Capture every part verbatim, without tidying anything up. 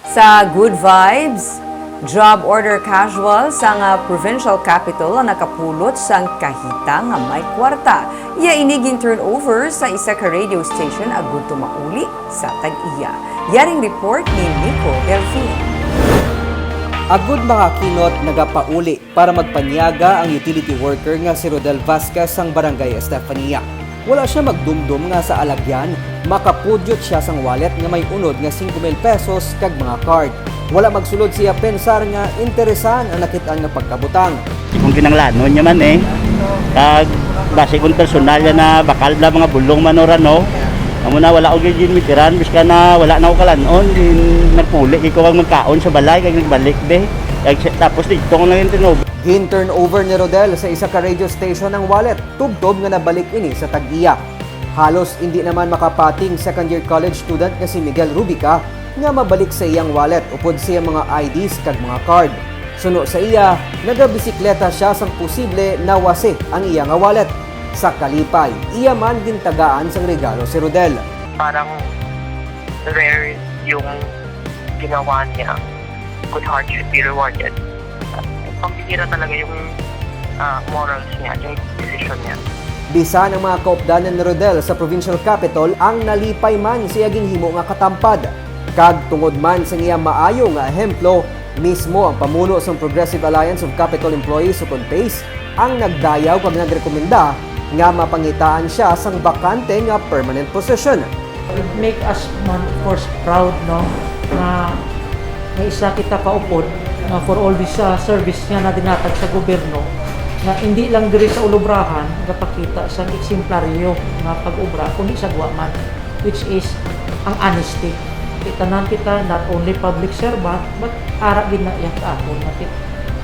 Sa Good Vibes, job order casual sang, ah, provincial capital ang nakapulot sang kahita nga may kwarta. Iya ini gin-turnover sa isa ka radio station agud to mauli sa tag-iya. Yaring report ni Nico Delfin. Agud makakinot, nagapauli para magpanyaga ang utility worker nga si Rodel Vasquez sang Barangay Estefania. Wala sia magdumdom nga sa alagyan makapudyot sia sang wallet nga may unod nga singko mil pesos kag mga card. Wala magsulod siya pensar nga interesan ang nakit-an nga pagkabutang. Kung kinanglanon niya man eh, kag basi kung personal niya na bakal bala mga bulong man or ano, amo na wala ko gid ginmitiran, bisan na wala na ko kalanon, din nagpuli ko ang magkaon sa balay kag nagbalik de. Kag si- tapos dito ko na yung tinubo. Gin-turnover ni Rodel sa isa ka radio station ang wallet, tubtob nga nabalik ini sa tag-iya. Halos indi naman makapating second year college student nga si Miguel Rubica nga mabalik sa iyang wallet upod sa iyang mga I Ds kag mga card. Suno sa iya, nagabisikleta siya sang posible nawasi ang iya nga wallet. Sa kalipay, iya man gintagaan sang regalo si Rodel. Parang rare yung ginawa niya. Good heart should be rewarded. Pambihira talaga yung ah, morals niya, yung decision niya. Bisan ang mga kaupdanan ni Rodel sa provincial capital ang nalipay man sa iya ginhimo nga katampad. Kag tungod man sa iya maayo nga ehemplo, mismo ang pamuno sang Progressive Alliance of Capitol Employees ukon PACE ang nagdayaw kag nagrekomenda nga mapangitaan siya sang bakante nga permanent position. It make us man, of course, proud, no, nga may isa kita kaupod nga for all this uh, service nga nadinatag sa gobyerno, nga hindi lang diri sa ulubrahan gapakita sang eksemplaryo nga pag-obra, kundi sa gwa man, which is ang honesty. Tanan kita, not only public servant, but ara gid na iya sa aton.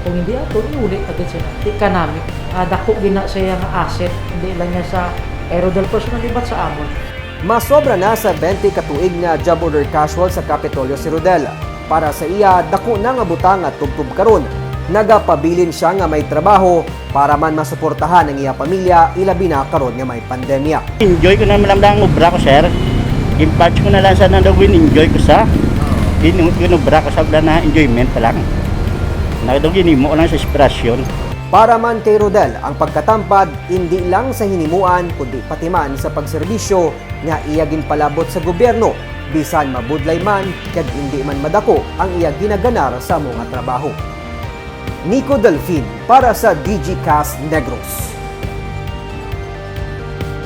Kung hindi aton, iuli ta gid sila. Di kanami. Uh, dako gid na siya nga asset, hindi lang niya sa Aerodel personally, but sa amon. Masobra na sa twenty ka tuig nga job order casual sa Kapitolyo si Rodel. Para sa iya, dako na nga butang nga tubtob karon. Nagapabilin siya nga may trabaho para man masuportahan ang iya pamilya, ilabi na karon nga may pandemya. Enjoy ko na lang ang obra ko, sir. Impart ko na lang sa nandawin, enjoy ko sa. Ginubra ko sa na enjoyment pa lang. Nagdog ginimo lang sa inspirasyon. Para man kay Rodel, ang pagkatampad hindi lang sa hinimuan kundi pati man sa pagserbisyo nga iya ginpalabot sa gobyerno, bisan mabudlay man kag indi man madako ang iya ginaganar sa amo nga trabaho. Nico Delfin para sa Digicast Negros.